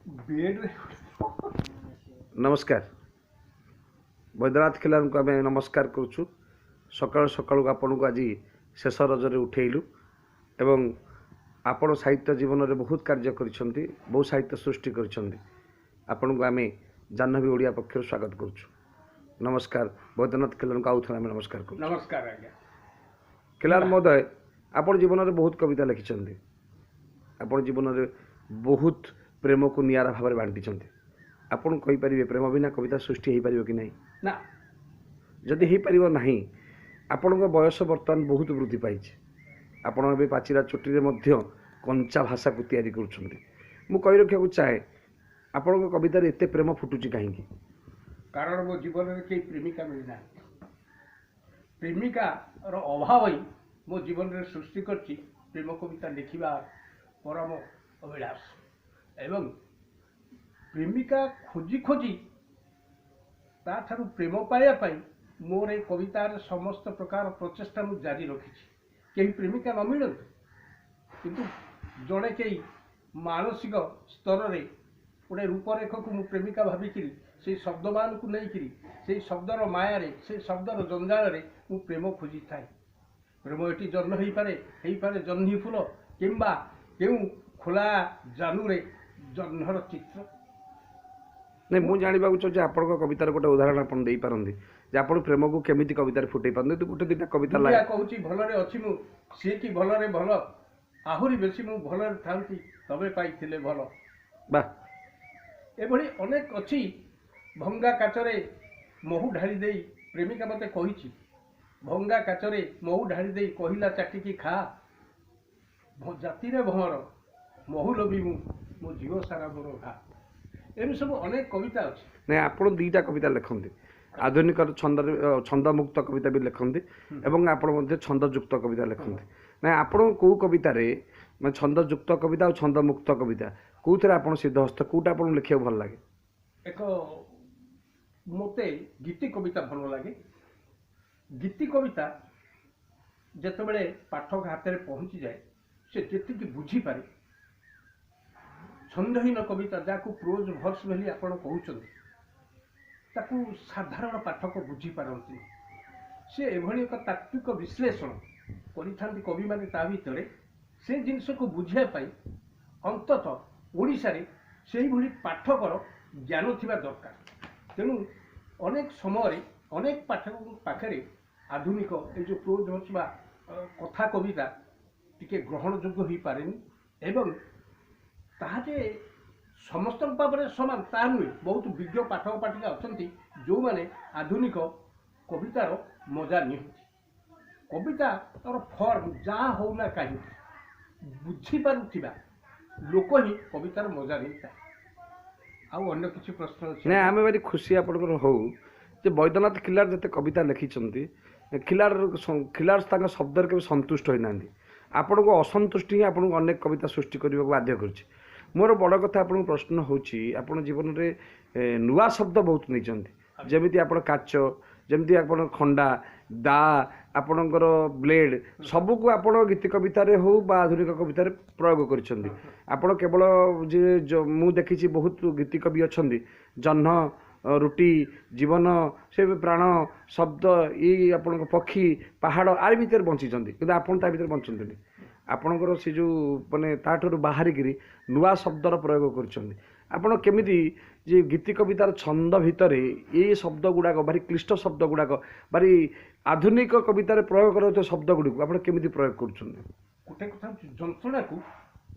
ବେଡ୍ରେ। ନମସ୍କାର, ବୈଦ୍ୟନାଥ ଖିଲାରଙ୍କୁ ଆମେ ନମସ୍କାର କରୁଛୁ। ସକାଳୁ ସକାଳୁ ଆପଣଙ୍କୁ ଆଜି ଶେଷ ରଜରେ ଉଠେଇଲୁ ଏବଂ ଆପଣ ସାହିତ୍ୟ ଜୀବନରେ ବହୁତ କାର୍ଯ୍ୟ କରିଛନ୍ତି, ବହୁତ ସାହିତ୍ୟ ସୃଷ୍ଟି କରିଛନ୍ତି। ଆପଣଙ୍କୁ ଆମେ ଜାହ୍ନବୀ ଓଡ଼ିଆ ପକ୍ଷରୁ ସ୍ୱାଗତ କରୁଛୁ। ନମସ୍କାର, ବୈଦ୍ୟନାଥ ଖିଲାରଙ୍କୁ ଆଉ ଥରେ ଆମେ ନମସ୍କାର କରୁଛୁ। ନମସ୍କାର ଆଜ୍ଞା। ଖିଲାର ମହୋଦୟ, ଆପଣ ଜୀବନରେ ବହୁତ କବିତା ଲେଖିଛନ୍ତି, ଆପଣ ଜୀବନରେ ବହୁତ ପ୍ରେମକୁ ନିଆରା ଭାବରେ ବାଣ୍ଟିଛନ୍ତି। ଆପଣ କହିପାରିବେ ପ୍ରେମ ବିନା କବିତା ସୃଷ୍ଟି ହେଇପାରିବ କି ନାହିଁ? ନା। ଯଦି ହେଇପାରିବ ନାହିଁ, ଆପଣଙ୍କ ବୟସ ବର୍ତ୍ତମାନ ବହୁତ ବୃଦ୍ଧି ପାଇଛି, ଆପଣ ଏବେ ପାଚିଲା ଚୁଟିରେ ମଧ୍ୟ କଞ୍ଚା ଭାଷାକୁ ତିଆରି କରୁଛନ୍ତି। ମୁଁ କହି ରଖିବାକୁ ଚାହେଁ, ଆପଣଙ୍କ କବିତାରେ ଏତେ ପ୍ରେମ ଫୁଟୁଛି କାହିଁକି? କାରଣ ମୋ ଜୀବନରେ କେହି ପ୍ରେମିକା ମିଳିନାହାନ୍ତି। ପ୍ରେମିକାର ଅଭାବ ହିଁ ମୋ ଜୀବନରେ ସୃଷ୍ଟି କରିଛି ପ୍ରେମ କବିତା ଲେଖିବା ପରମ ଅଭିଳାଷ, ଏବଂ ପ୍ରେମିକା ଖୋଜି ଖୋଜି ତାଠାରୁ ପ୍ରେମ ପାଇବା ପାଇଁ ମୋର ଏ କବିତାର ସମସ୍ତ ପ୍ରକାର ପ୍ରଚେଷ୍ଟା ମୁଁ ଜାରି ରଖିଛି। କେହି ପ୍ରେମିକା ନ ମିଳନ୍ତୁ, କିନ୍ତୁ ଜଣେ କେହି ମାନସିକ ସ୍ତରରେ ଗୋଟେ ରୂପରେଖକୁ ମୁଁ ପ୍ରେମିକା ଭାବିକିରି, ସେଇ ଶବ୍ଦମାନଙ୍କୁ ନେଇକିରି, ସେଇ ଶବ୍ଦର ମାୟାରେ, ସେଇ ଶବ୍ଦର ଜଞ୍ଜାଳରେ ମୁଁ ପ୍ରେମ ଖୋଜିଥାଏ। ପ୍ରେମ ଏଠି ଜହ୍ନ ହେଇପାରେ, ହେଇପାରେ ଜହ୍ନି ଫୁଲ, କିମ୍ବା କେଉଁ ଖୋଲା ଜାନୁରେ ଜହ୍ନର ଚିତ୍ର। ନାଇଁ, ମୁଁ ଜାଣିବାକୁ ଚାହୁଁଛି ଆପଣଙ୍କ କବିତାର ଗୋଟେ ଉଦାହରଣ ଆପଣ ଦେଇପାରନ୍ତି ଯେ ଆପଣ ପ୍ରେମକୁ କେମିତି କବିତାରେ ଫୁଟେଇ ପାରନ୍ତି। ଗୋଟେ ଦୁଇଟା କବିତା ଦୁନିଆ କହୁଛି ଭଲରେ ଅଛି ମୁଁ, ସିଏ କି ଭଲରେ ଭଲ, ଆହୁରି ବେଶୀ ମୁଁ ଭଲରେ ଥାନ୍ତି ତମେ ପାଇଥିଲେ ଭଲ। ବା, ଏଭଳି ଅନେକ ଅଛି। ଭଙ୍ଗା କାଚରେ ମହୁ ଢାଳି ଦେଇ ପ୍ରେମିକା ମୋତେ କହିଛି, ଭଙ୍ଗା କାଚରେ ମହୁ ଢାଳି ଦେଇ କହିଲା ଚାଟିକି ଖା, ଜାତିରେ ଭଅଁର ମହୁ ଲୋଭି ମୁଁ, ମୋ ଜୀବ ସାରା ମୋର ଘା। ଏମିତି ସବୁ ଅନେକ କବିତା ଅଛି। ନାଇଁ, ଆପଣ ଦୁଇଟା କବିତା ଲେଖନ୍ତି, ଆଧୁନିକ ଛନ୍ଦରେ ଛନ୍ଦମୁକ୍ତ କବିତା ବି ଲେଖନ୍ତି ଏବଂ ଆପଣ ମଧ୍ୟ ଛନ୍ଦଯୁକ୍ତ କବିତା ଲେଖନ୍ତି। ନାଇଁ, ଆପଣ କେଉଁ କବିତାରେ, ମାନେ ଛନ୍ଦଯୁକ୍ତ କବିତା ଆଉ ଛନ୍ଦମୁକ୍ତ କବିତା କେଉଁଥିରେ ଆପଣ ସିଦ୍ଧହସ୍ତ, କେଉଁଟା ଆପଣଙ୍କୁ ଲେଖିବାକୁ ଭଲ ଲାଗେ? ଏକ ମୋତେ ଗୀତି କବିତା ଭଲ ଲାଗେ। ଗୀତି କବିତା ଯେତେବେଳେ ପାଠକ ହାତରେ ପହଞ୍ଚିଯାଏ, ସେ ଯେତିକି ବୁଝିପାରେ, ଛନ୍ଦହୀନ କବିତା ଯାହାକୁ ପ୍ରୋଜ ଭର୍ସ ବୋଲି ଆପଣ କହୁଛନ୍ତି, ତାକୁ ସାଧାରଣ ପାଠକ ବୁଝିପାରନ୍ତି। ସେ ଏଭଳି ଏକ ତାତ୍ତ୍ୱିକ ବିଶ୍ଳେଷଣ କରିଥାନ୍ତି କବିମାନେ, ତା ଭିତରେ ସେ ଜିନିଷକୁ ବୁଝିବା ପାଇଁ ଅନ୍ତତଃ ଓଡ଼ିଶାରେ ସେଇଭଳି ପାଠକର ଜ୍ଞାନ ଥିବା ଦରକାର। ତେଣୁ ଅନେକ ସମୟରେ ଅନେକ ପାଠକଙ୍କ ପାଖରେ ଆଧୁନିକ ଏଇ ଯେଉଁ ପ୍ରୋଜ ଭର୍ସ ବା କଥା କବିତା ଟିକେ ଗ୍ରହଣଯୋଗ୍ୟ ହୋଇପାରେନି, ଏବଂ ତାହା ଯେ ସମସ୍ତଙ୍କ ପାଖରେ ସମାନ ତାହା ନୁହେଁ। ବହୁତ ବିଜ୍ଞ ପାଠକ ପାଠିକା ଅଛନ୍ତି ଯେଉଁମାନେ ଆଧୁନିକ କବିତାର ମଜା ନିଅନ୍ତି। କବିତାର ଫର୍ମ ଯାହା ହେଉନା କାହିଁକି, ବୁଝିପାରୁଥିବା ଲୋକ ହିଁ କବିତାର ମଜା ନେଇଥାଏ। ଆଉ ଅନ୍ୟ କିଛି ପ୍ରଶ୍ନ ଅଛି? ନାଇଁ, ଆମେ ଭାରି ଖୁସି ଆପଣଙ୍କର ହଉ ଯେ ବୈଦ୍ୟନାଥ ଖିଲାର ଯେତେ କବିତା ଲେଖିଛନ୍ତି, ଖିଲାର ତାଙ୍କ ଶବ୍ଦରେ କେବେ ସନ୍ତୁଷ୍ଟ ହୋଇନାହାନ୍ତି। ଆପଣଙ୍କୁ ଅସନ୍ତୁଷ୍ଟି ହିଁ ଆପଣଙ୍କୁ ଅନେକ କବିତା ସୃଷ୍ଟି କରିବାକୁ ବାଧ୍ୟ କରୁଛି। ମୋର ବଡ଼ କଥା ଆପଣଙ୍କୁ ପ୍ରଶ୍ନ ହେଉଛି, ଆପଣ ଜୀବନରେ ନୂଆ ଶବ୍ଦ ବହୁତ ନେଇଛନ୍ତି, ଯେମିତି ଆପଣ କାଚ, ଯେମିତି ଆପଣ ଖଣ୍ଡା, ଦା, ଆପଣଙ୍କର ବ୍ଲେଡ଼, ସବୁକୁ ଆପଣ ଗୀତି କବିତାରେ ହେଉ ବା ଆଧୁନିକ କବିତାରେ ପ୍ରୟୋଗ କରିଛନ୍ତି। ଆପଣ କେବଳ ଯେ ମୁଁ ଦେଖିଛି ବହୁତ ଗୀତି କବି ଅଛନ୍ତି, ଜହ୍ନ, ରୁଟି, ଜୀବନ, ସେ ପ୍ରାଣ, ଶବ୍ଦ, ଏଇ ଆପଣଙ୍କ ପକ୍ଷୀ, ପାହାଡ଼, ଆରି ଭିତରେ ବଞ୍ଚିଛନ୍ତି, କିନ୍ତୁ ଆପଣ ତା ଭିତରେ ବଞ୍ଚନ୍ତିନି। ଆପଣଙ୍କର ସେ ଯେଉଁ ମାନେ ତାଠାରୁ ବାହାରିକିରି ନୂଆ ଶବ୍ଦର ପ୍ରୟୋଗ କରୁଛନ୍ତି। ଆପଣ କେମିତି ଯେ ଗୀତି କବିତାର ଛନ୍ଦ ଭିତରେ ଏଇ ଶବ୍ଦ ଗୁଡ଼ାକ, ଭାରି କ୍ଲିଷ୍ଟ ଶବ୍ଦ ଗୁଡ଼ାକ, ଭାରି ଆଧୁନିକ କବିତାରେ ପ୍ରୟୋଗ କରାଯାଉଥିବା ଶବ୍ଦ ଗୁଡ଼ିକୁ ଆପଣ କେମିତି ପ୍ରୟୋଗ କରୁଛନ୍ତି? ଗୋଟେ କଥା ହେଉଛି, ଯନ୍ତ୍ରଣାକୁ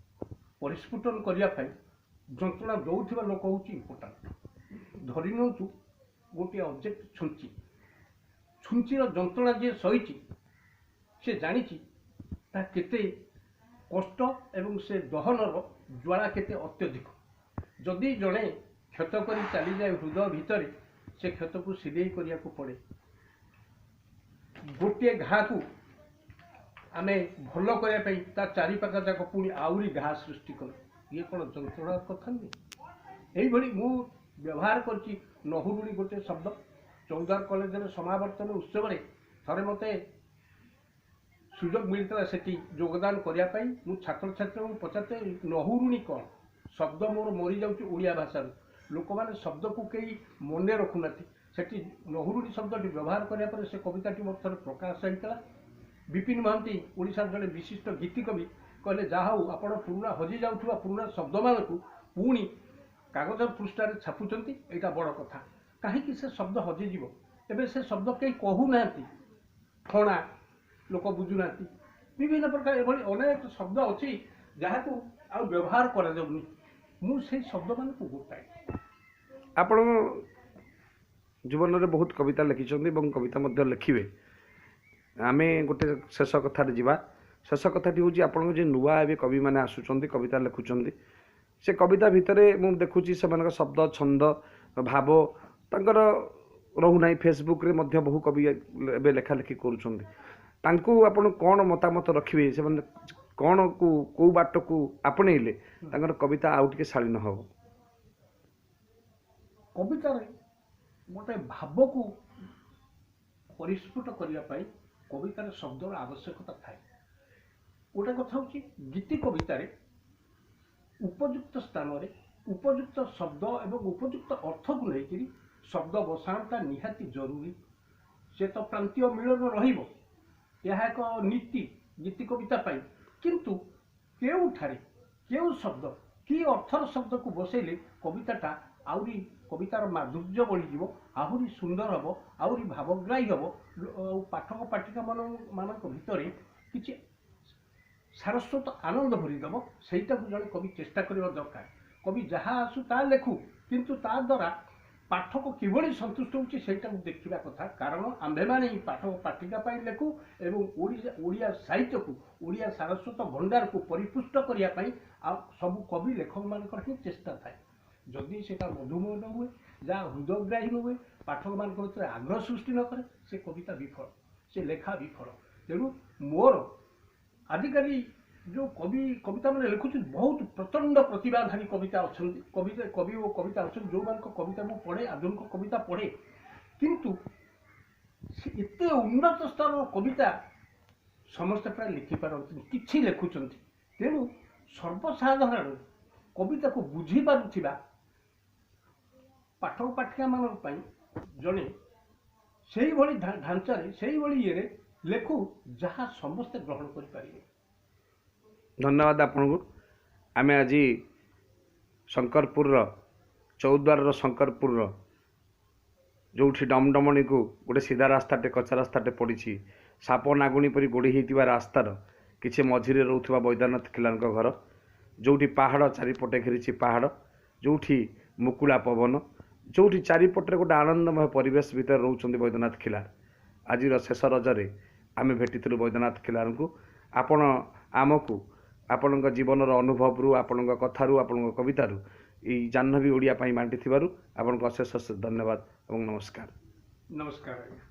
ପରିସ୍ଫୁଟନ କରିବା ପାଇଁ ଯନ୍ତ୍ରଣା ଦେଉଥିବା ଲୋକ ହେଉଛି ଇମ୍ପୋର୍ଟାଣ୍ଟ। ଧରି ନିଅନ୍ତୁ ଗୋଟିଏ ଅବଜେକ୍ଟ ଛୁଞ୍ଚି, ଛୁଞ୍ଚିର ଯନ୍ତ୍ରଣା ଯିଏ ସହିଛି ସେ ଜାଣିଛି ତା କେତେ କଷ୍ଟ ଏବଂ ସେ ଦହନର ଜ୍ୱାଳା କେତେ ଅତ୍ୟଧିକ। ଯଦି ଜଣେ କ୍ଷତ କରି ଚାଲିଯାଏ ହୃଦୟ ଭିତରେ, ସେ କ୍ଷତକୁ ସିଲେଇ କରିବାକୁ ପଡ଼େ। ଗୋଟିଏ ଘାକୁ ଆମେ ଭଲ କରିବା ପାଇଁ ତା ଚାରିପାଖ ଯାକ ପୁଣି ଆହୁରି ଘା ସୃଷ୍ଟି କରୁ। ଇଏ କ'ଣ ଯନ୍ତ୍ରଣାର କଥା ନୁହେଁ? ଏଇଭଳି ମୁଁ ବ୍ୟବହାର କରିଛି ନହୁରୁଣୀ ଗୋଟେ ଶବ୍ଦ। ଚୌଦ୍ୱାର କଲେଜରେ ସମାବର୍ତ୍ତନ ଉତ୍ସବରେ ଥରେ ମୋତେ ସୁଯୋଗ ମିଳିଥିଲା ସେଠି ଯୋଗଦାନ କରିବା ପାଇଁ। ମୁଁ ଛାତ୍ରଛାତ୍ରୀଙ୍କୁ ପଚାରିଥିଲି ନହୁରୁଣୀ କ'ଣ? ଶବ୍ଦ ମୋର ମରିଯାଉଛି ଓଡ଼ିଆ ଭାଷାରୁ। ଲୋକମାନେ ଶବ୍ଦକୁ କେହି ମନେ ରଖୁନାହାନ୍ତି। ସେଠି ନହୁରୁଣୀ ଶବ୍ଦଟି ବ୍ୟବହାର କରିବା ପରେ ସେ କବିତାଟି ମୋର ଥରେ ପ୍ରକାଶ ହେଇଥିଲା। ବିପିନ ମହାନ୍ତି, ଓଡ଼ିଶାର ଜଣେ ବିଶିଷ୍ଟ ଗୀତିକବି, କହିଲେ ଯାହା ହଉ ଆପଣ ପୁରୁଣା ହଜି ଯାଉଥିବା ପୁରୁଣା ଶବ୍ଦମାନଙ୍କୁ ପୁଣି କାଗଜ ପୃଷ୍ଠାରେ ଛାପୁଛନ୍ତି, ଏଇଟା ବଡ଼ କଥା। କାହିଁକି ସେ ଶବ୍ଦ ହଜିଯିବ? ଏବେ ସେ ଶବ୍ଦ କେହି କହୁନାହାନ୍ତି। ଠଣା ଲୋକ ବୁଝୁନାହାନ୍ତି। ବିଭିନ୍ନ ପ୍ରକାର ଏଭଳି ଅନେକ ଶବ୍ଦ ଅଛି ଯାହାକୁ ଆଉ ବ୍ୟବହାର କରାଯାଉନି। ମୁଁ ସେଇ ଶବ୍ଦମାନଙ୍କୁ ଗୋଟାଏ। ଆପଣ ଜୀବନରେ ବହୁତ କବିତା ଲେଖିଛନ୍ତି ଏବଂ କବିତା ମଧ୍ୟ ଲେଖିବେ। ଆମେ ଗୋଟେ ଶେଷ କଥାରେ ଯିବା। ଶେଷ କଥାଟି ହେଉଛି ଆପଣଙ୍କ ଯେ ନୂଆ ଏବେ କବିମାନେ ଆସୁଛନ୍ତି, କବିତା ଲେଖୁଛନ୍ତି, ସେ କବିତା ଭିତରେ ମୁଁ ଦେଖୁଛି ସେମାନଙ୍କ ଶବ୍ଦ, ଛନ୍ଦ, ଭାବ ତାଙ୍କର ରହୁନାହିଁ। ଫେସବୁକ୍ରେ ମଧ୍ୟ ବହୁ କବି ଏବେ ଲେଖାଲେଖି କରୁଛନ୍ତି। ତାଙ୍କୁ ଆପଣ କ'ଣ ମତାମତ ରଖିବେ? ସେମାନେ କ'ଣକୁ କେଉଁ ବାଟକୁ ଆପଣେଇଲେ ତାଙ୍କର କବିତା ଆଉ ଟିକେ ଶାଳୀନ ହେବ? କବିତାରେ ଗୋଟେ ଭାବକୁ ପରିସ୍ଫୁଟ କରିବା ପାଇଁ କବିତାର ଶବ୍ଦର ଆବଶ୍ୟକତା ଥାଏ। ଗୋଟେ କଥା ହେଉଛି, ଗୀତି କବିତାରେ ଉପଯୁକ୍ତ ସ୍ଥାନରେ ଉପଯୁକ୍ତ ଶବ୍ଦ ଏବଂ ଉପଯୁକ୍ତ ଅର୍ଥକୁ ନେଇକରି ଶବ୍ଦ ବସାଣଟା ନିହାତି ଜରୁରୀ। ସେ ତ ପ୍ରାନ୍ତୀୟ ମିଳନ ରହିବ, ଏହା ଏକ ନୀତି ଗୀତି କବିତା ପାଇଁ। କିନ୍ତୁ କେଉଁଠାରେ କେଉଁ ଶବ୍ଦ କି ଅର୍ଥର ଶବ୍ଦକୁ ବସେଇଲେ କବିତାଟା ଆହୁରି, କବିତାର ମାଧୁର୍ଯ୍ୟ ବଢ଼ିଯିବ, ଆହୁରି ସୁନ୍ଦର ହେବ, ଆହୁରି ଭାବଗ୍ରାହୀ ହେବ, ଆଉ ପାଠକ ପାଠିକା ମାନଙ୍କ ଭିତରେ କିଛି ସାରସ୍ୱତ ଆନନ୍ଦ ଭରିଦେବ, ସେଇଟାକୁ ଜଣେ କବି ଚେଷ୍ଟା କରିବା ଦରକାର। କବି ଯାହା ଆସୁ ତାହା ଲେଖୁ, କିନ୍ତୁ ତା ଦ୍ୱାରା ପାଠକ କିଭଳି ସନ୍ତୁଷ୍ଟ ହେଉଛି ସେଇଟାକୁ ଦେଖିବା କଥା। କାରଣ ଆମ୍ଭେମାନେ ହିଁ ପାଠକ ପାଠିକା ପାଇଁ ଲେଖୁ ଏବଂ ଓଡ଼ିଆ ସାହିତ୍ୟକୁ, ଓଡ଼ିଆ ସାରସ୍ୱତ ଭଣ୍ଡାରକୁ ପରିପୁଷ୍ଟ କରିବା ପାଇଁ ଆଉ ସବୁ କବି ଲେଖକମାନଙ୍କର ହିଁ ଚେଷ୍ଟା ଥାଏ। ଯଦି ସେଇଟା ମଧୁମୟ ନ ହୁଏ, ଯାହା ହୃଦୟଗ୍ରାହୀ ନ ହୁଏ, ପାଠକମାନଙ୍କ ଭିତରେ ଆଗ୍ରହ ସୃଷ୍ଟି ନ କରେ, ସେ କବିତା ବିଫଳ, ସେ ଲେଖା ବିଫଳ। ତେଣୁ ମୋର ଆଜିକାଲି ଯେଉଁ କବି କବିତା ମାନେ ଲେଖୁଛନ୍ତି, ବହୁତ ପ୍ରଚଣ୍ଡ ପ୍ରତିଭାଧାରୀ କବିତା ଅଛନ୍ତି, କବିତା କବି ଓ କବିତା ଅଛନ୍ତି, ଯେଉଁମାନଙ୍କ କବିତା ମୁଁ ପଢ଼େ, ଆଧୁନିକ କବିତା ପଢ଼େ, କିନ୍ତୁ ସେ ଏତେ ଉନ୍ନତ ସ୍ତରର କବିତା ସମସ୍ତେ ପ୍ରାୟ ଲେଖିପାରନ୍ତିନି, କିଛି ଲେଖୁଛନ୍ତି। ତେଣୁ ସର୍ବସାଧାରଣ କବିତାକୁ ବୁଝିପାରୁଥିବା ପାଠକ ପାଠିକାମାନଙ୍କ ପାଇଁ ଜଣେ ସେଇଭଳି ଢାଞ୍ଚାରେ, ସେଇଭଳି ଇଏରେ ଲେଖୁ ଯାହା ସମସ୍ତେ ଗ୍ରହଣ କରିପାରିବେ। ଧନ୍ୟବାଦ ଆପଣଙ୍କୁ। ଆମେ ଆଜି ଶଙ୍କରପୁରର, ଚୌଦ୍ୱାରର ଶଙ୍କରପୁରର, ଯେଉଁଠି ଡମଡମଣିକୁ ଗୋଟେ ସିଧା ରାସ୍ତାଟେ, କଚା ରାସ୍ତାଟେ ପଡ଼ିଛି, ସାପ ନାଗୁଣୀ ପରି ଗୋଡ଼ି ହେଇଥିବା ରାସ୍ତାର କିଛି ମଝିରେ ରହୁଥିବା ବୈଦ୍ୟନାଥ ଖିଲାରଙ୍କ ଘର, ଯେଉଁଠି ପାହାଡ଼ ଚାରିପଟେ ଘେରିଛି ପାହାଡ଼, ଯେଉଁଠି ମୁକୁଳା ପବନ, ଯେଉଁଠି ଚାରିପଟରେ ଗୋଟେ ଆନନ୍ଦମୟ ପରିବେଶ ଭିତରେ ରହୁଛନ୍ତି ବୈଦ୍ୟନାଥ ଖିଲାର। ଆଜିର ଶେଷ ରଜରେ ଆମେ ଭେଟିଥିଲୁ ବୈଦ୍ୟନାଥ ଖିଲାରଙ୍କୁ। ଆପଣ ଆମକୁ ଆପଣଙ୍କ ଜୀବନର ଅନୁଭବରୁ, ଆପଣଙ୍କ କଥାରୁ, ଆପଣଙ୍କ କବିତାରୁ ଏଇ ଜାହ୍ନବୀ ଓଡ଼ିଆ ପାଇଁ ବାଣ୍ଟିଥିବାରୁ ଆପଣଙ୍କୁ ଅଶେଷ ଅଶେଷ ଧନ୍ୟବାଦ ଏବଂ ନମସ୍କାର। ନମସ୍କାର ଆଜ୍ଞା।